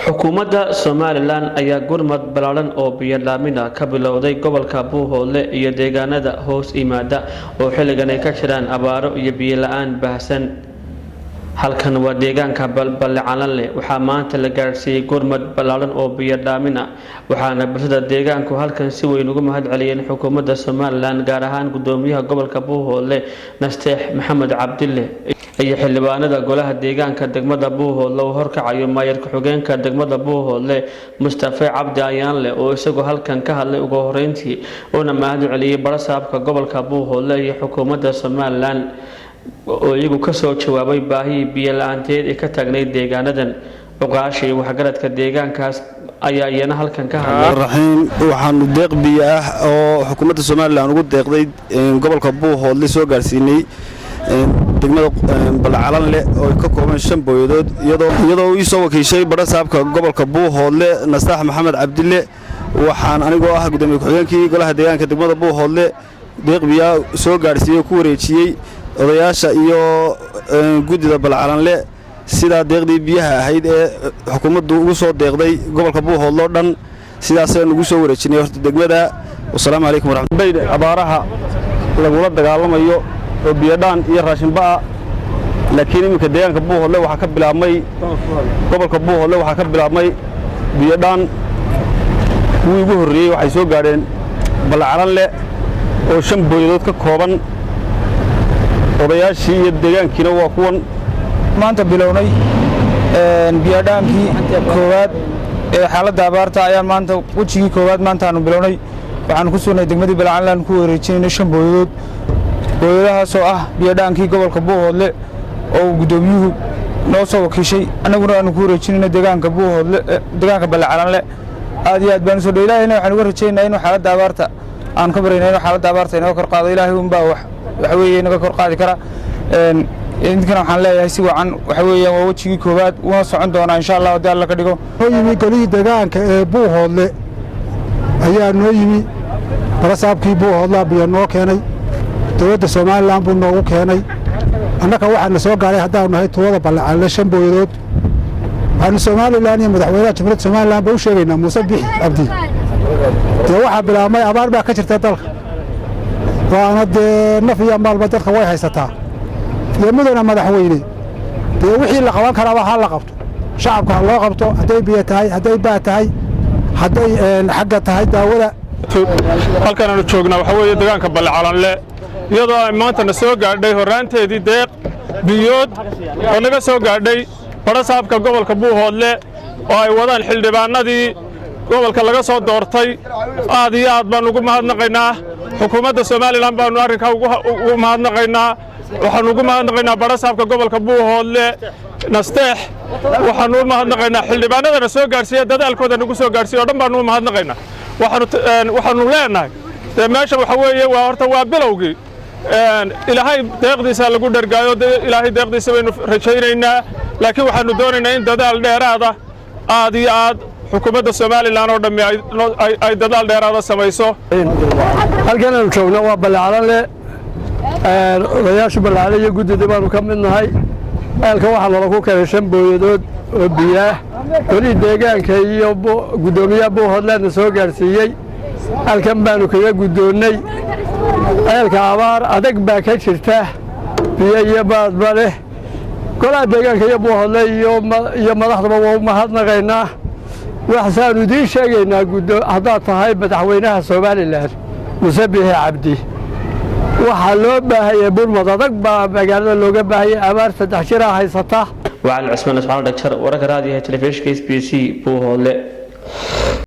Xukuumadda Somaliland ayaa gurmad ballaaran oo biyo-dhaamin ah ka bilowday gobolka Buuhoodle iyo deegaanada hoos yimaada oo xilligan ay ka jiraan abaaro iyo biyo la'aan baahsan. Halkan waa deegaanka Ballicalanle. Waxaa maanta la gaadhsiiyey gurmad ballaaran oo biyo-dhaamin ah, waxaana bulshada deegaanku halkan si weyn ugu mahad celiyeen xukuumadda Somaliland, gaar ahaan gudoomiyaha gobolka Buuhoodle, Nasteex Maxamed Cabdille, iyo xildhibaanada golaha deegaanka degmada Buuhoodle oo horkacayo maayar ku-xigeenka degmada Buuhoodle, Mustafe Cabdi Ayaanle, oo isagoo halkan ka hadlay ugu horeyntii una mahad celiyey barasaabka gobolka Buuhoodle iyo xukuumadda Somaliland oo iyagu kasoo jawaabay baahihii biyo la-aanteed ee ka taagnayd deegaanadan. Cuqaasha iyo waxgaradka deegaankaas ayaa iyana halkan ka hadlay. Raxiim, waxaanu deeq biyo ah oo xukuumadda Somaliland ugu deeqday gobolka Buuhoodle soo gaarsiinay degmada Balcalanle oo ka kooban shan booyadood, iyadoo ii soo wakiishay badhasaabka gobolka Buuhoodle, Nastaax Maxamed Cabdille. Waxaan anigoo ah gudoomiye ku-xigeenkii golaha deegaanka degmada Buuhoodle deeq biyaa soo gaarsiiyey oo ku wareejiyey odayaasha iyo guddida Balcalanle. Sidaa deeqdii biyaha ahayd ee xukuumaddu ugu soo deeqday gobolka Buuhoodle oo dhan sidaasaynu ugu soo wareejinay horta degmada. Wasalaamu calaykum waraxmatullahi. Abaaraha lagula dagaalamayo oo biyodhaan iyo raashinba'a, laakiin iminka deegaanka Buuhoodle waxaa ka bilaabmay, gobolka Buuhoodle waxaa ka bilaabmay biyodhaan. Kuwii ugu horreeyey waxay soo gaadheen Balcalanle oo shan booyadood ka kooban. Odayaashii iyo deegaankiina waa kuwan. Maanta bilownay biyodhaankii koowaad ee xaaladda abaarta ayaan maanta wejigii koowaad maantaanu bilownay. Waxaanu ku sugnay degmadii Balcalanle, ku wareejinaynay shan booyadood, booyadahaasoo ah biyodhaankii gobolka Buuhoodle oo uu guddoomiyuhu noo soo wakiishay, annaguna aanu ku wareejinayno deegaanka Buuhoodle, deegaanka Balcalanle. Aad iyo aad baan usoo dhow. Ilaahayna waxaan uga rajaynaa inuu xaaladda abaarta aan ka baryayna inuu xaaladda abaarta inaga kor qaado. Ilaahay unbaa wax waxa weeye inaga kor qaadi kara. Idinkana waxaan leeyahay si wacan. Waxa weeyaan waa wejigii koowaad, wuuna socon doonaa, insha Allah, haddii Alla ka dhigo. Noo yimi golihii deegaanka ee Buuhoodle ayaa noo yimi. Barasaabkii Buuhoodlaa biyo noo keenay, dowladda Somaliland buu noogu keenay. Annaka waxaana soo gaaray, haddaanu nahay tuulada Ballacalle, shan booyadood. Waxaanu Somaliland iyo madaxweynaha Jamhuuriyadda Somaliland ba u sheegaynaa, Muuse Bixi Cabdi, dee waxaa bilaabmay abaar baa ka jirta dalka, waana dee naf iyo maalba dadka way haysataa. Iyo mudana madaxweyne, dee wixii la qaban karaaba ha la qabto, shacabka ha loo qabto, hadday biyo tahay, hadday baa tahay, hadday xagga tahay daawada. Halkan aanu joognaa waxaa weeye deegaanka Ballicalanle, iyadoo ay maantana soo gaadhay horraanteedii deeq biyood oo naga soo gaadhay badhasaabka gobolka Buuhoodle oo ay wadaan xildhibaannadii gobolka laga soo doortay. Aad iyo aad baannu ugu mahadnaqaynaa xukuumadda Somaliland, baannu arrinkaa ugu mahadnaqaynaa. Waxaannu ugu mahadnaqaynaa badhasaabka gobolka Buuhoodle, Nasteex. Waxaannu u mahadnaqaynaa xildhibaannadana soo gaadhsiiya, dadaalkooda nagu soo gaadhsiiya oo dhan baannu u mahadnaqaynaa. Waxaannu leenahay dee meesha waxa weeye waa horta waa bilowgii. Ilaahay deeqdiisa lagu dhergaayo, Ilaahay deeqdiisa baynu rajaynaynaa, laakiin waxaannu doonaynaa in dadaal dheeraada aad iyo aad xukuumadda Somaliland oo dhammi ay dadaal dheeraada samayso. Halkan aanu joogno waa Ballacalanle. Odayaashu Ballacalan iyo guddidii baanu ka mid nahay. Ceelka waxaa nala ku keenay shan booyadood oo biyaah. Golihii deegaanka iyo guddoomiyaha Buuhoodleedna soo gaadhsiiyey, halkan baanu kaga guddoonnay. Ceelka abaar adag baa ka jirta, biyo iyo baadba leh. Golaha deegaanka iyo Buuhoodle iyo madaxdaba waa u mahadnaqaynaa. Waxasaanu idiin sheegaynaa, haddaad tahay madaxweynaha Somaliland, Muuse Bixi Cabdi, waxaa loo baahanyay burmad adag baa magaalada looga baahanyay. Abaar 3 jiraa haysata. Wacali Cusmaan Ismaal Dhagjar, wararka raadiyaha telefishinka SBC, Buuhoodle.